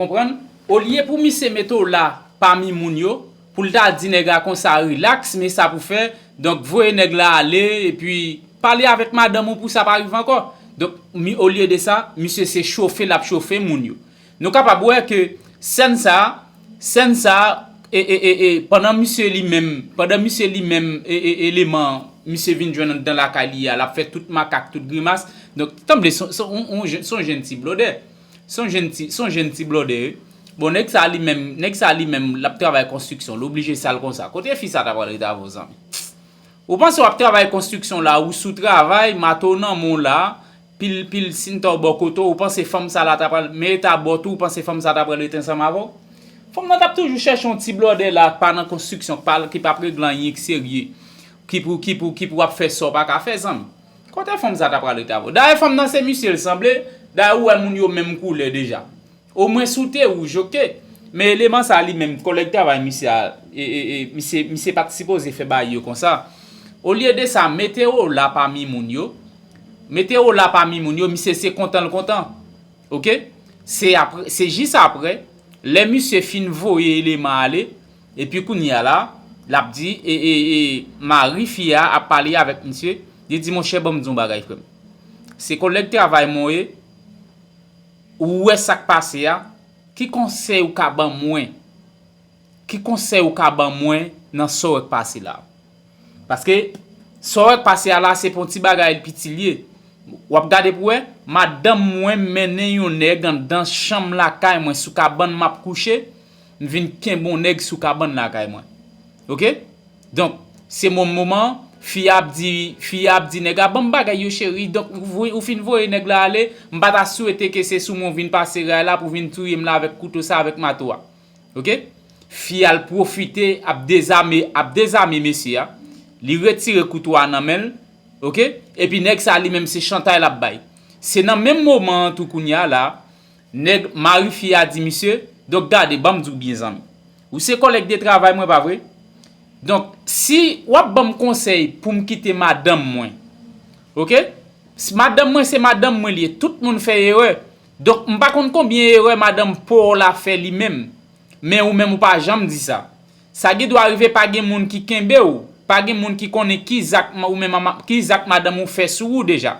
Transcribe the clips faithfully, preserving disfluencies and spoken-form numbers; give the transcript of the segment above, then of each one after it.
Konprann? Olye pou misye mete w la pami moun yo, pou l ta di nèg la konsa rilaks, men sa pou fè, donk voye nèg la ale, epi pale avèk madanm ou pou sa pa rive ankò. Donk, mi, olye de sa, misye se chofe l ap chofe moun yo. Nou kapab wè ke sèn sa, sèn sa, e, e, e, e, pandan misye li menm, pandan misye li menm, e, e, eleman, misye vin jwenn anndan lakay li a, l ap fè tout makak, tout grimas. Donk, tanble, se, se, on, on, se on jenn ti blòdè. Se on jenn ti, se on jenn ti blòdè, wi. Bon, nèg sa li menm, nèg sa li menm, l ap travay konstriksyon, l oblije sal konsa. Kote fi sa ta pral rete avè w, zanmi? Ou panse w ap travay konstriksyon la, ou sou travay, mato nan men w la, pil, pil sintò bò kote w, ou panse fanm sa la ta pral, men eta bò tou, ou panse fanm sa ta pral rete ansanm avè w? Fanm nan t ap toujou chèche yon ti blòdè la, pa nan konstriksyon, pa, ki p ap regle anyen ki serye, ki pou, ki pou, ki pou ap fè sa w pa ka fè, zanmi. Kote fanm sa ta pral rete avè w? Dayè, fanm nan se misye l sanble, dayè, ou wè moun yo menm koulè deja. Omwen si w te wouj, oke. Men eleman sa li menm, kòlèg travay misye a, e, e, e, misye, misye pa t sipoze fè bagay yo konsa. Olye de sa, mete w la pami moun yo. Mete w la pami moun yo, misye se kontan l kontan. Oke? Se apre, se jis apre, lè misye fin voye eleman ale, epi kounye a la, l ap di, e, e, e, mari fi a ap pale avèk misye, li di, monchè, ban m di yon bagay, frè m. Se kòlèg travay mwen w ye, ou wè sa k pase a, ki konsèy ou ka ban mwen? Ki konsèy ou ka ban mwen nan sa w wè k pase la? Paske sa w wè k pase a la, se pa yon ti bagay piti l ye. W ap gade pou wè, madanm mwen mennen yon nèg anndan chanm lakay mwen sou kabann m ap kouche, m vin kenbe yon nèg sou kabann lakay mwen. Oke? Donk, se menm moman, fi a ap di, fi a ap di nèg la, ban m bagay yo cheri, donk ou, ou fin voye nèg la ale, m pa ta swete ke se sou mwen w vin pase ray la pou vin touye m la avèk kouto sa, avèk mato a. Oke? Fi a l pwofite, ap dezame, ap dezame mesye a, li retire kouto a nan men l, oke? Epi nèg sa li menm se chantay l ap bay. Se nan menm moman an tou kounye a la, nèg, mari fi a di misye, donk gade, ban m di w byen zanmi. Ou se kòlèg de travay mwen, pa vre? Donk, si w ap ban m konsèy pou m kite madanm mwen, oke? Si madanm mwen se madanm mwen li ye, tout moun fè erè. Donk, m pa konn konbyen erè madanm pa w la fè li menm. Men ou menm ou pa janm di sa. Sa gen dwa rive pa gen moun ki kenbe w, pa gen moun ki konnen ki zak ma-, ou menm a ma-, ki zak madanm ou fè sou ou deja.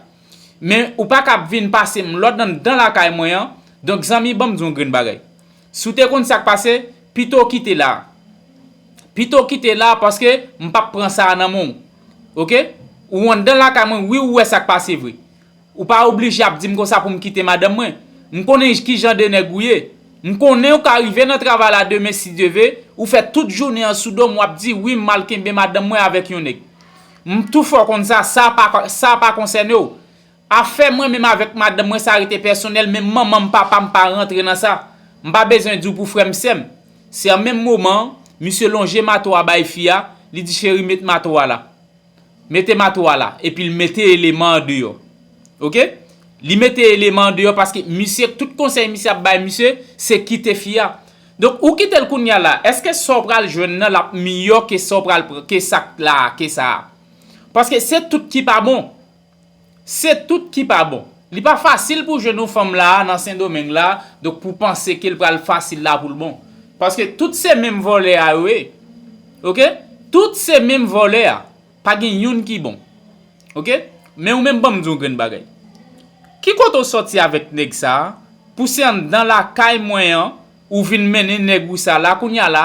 Men ou pa ka ap vin pase m lòd anndan lakay mwen an. Donk, zanmi, ban m di w yon grenn bagay. Si w te konn sa k pase, pito w kite la. Pito w kite la, paske m p ap pran sa a nan men w. Oke? Ou anndan lakay mwen, wi, ou wè sa k pase vre. Ou pa oblije ap di m konsa pou m kite madanm mwen. M konnen ki jan de nèg ou ye. M konnen ou ka rive nan travay la demen si Dye ve, ou fè tout jounen an sou do m, w ap di, wi, m al kenbe madanm mwen avèk yon nèg. M tou fè w konn sa, sa pa, sa pa konsène w. Afè mwen menm avèk madanm mwen, sa rete pèsonèl, menm manman m, papa m pa rantre nan sa. M pa bezwen di w pou frè m, sè m. Se an menm moman, misye lonje mato a bay fi a, li di, cheri, met mato a la. Mete mato a la, epi l mete eleman an deyò. Oke? Li mete eleman an deyò paske misye, tout konsèy misye ap bay misye, se kite fi a. Donk, ou kite l kounye a la, èske sa w pral jwenn nan l ap miyò ke sa w pral pran, ke sa k la, ke sa a? Paske se tout ki pa bon. Se tout ki pa bon. Li pa fasil pou jwenn yon fanm la a nan Sendomeng la, donk pou panse ke l pral fasil la pou l bon. Paske tout se menm vòlè a yo ye. Oke? Tout se menm vòlè a. Pa gen youn ki bon. Oke? Men ou menm ban m di w yon grenn bagay. Ki kote w sòti avèk nèg sa a? Pou se anndan lakay mwen an, ou vin mennen nèg ou sa la, kounye a la,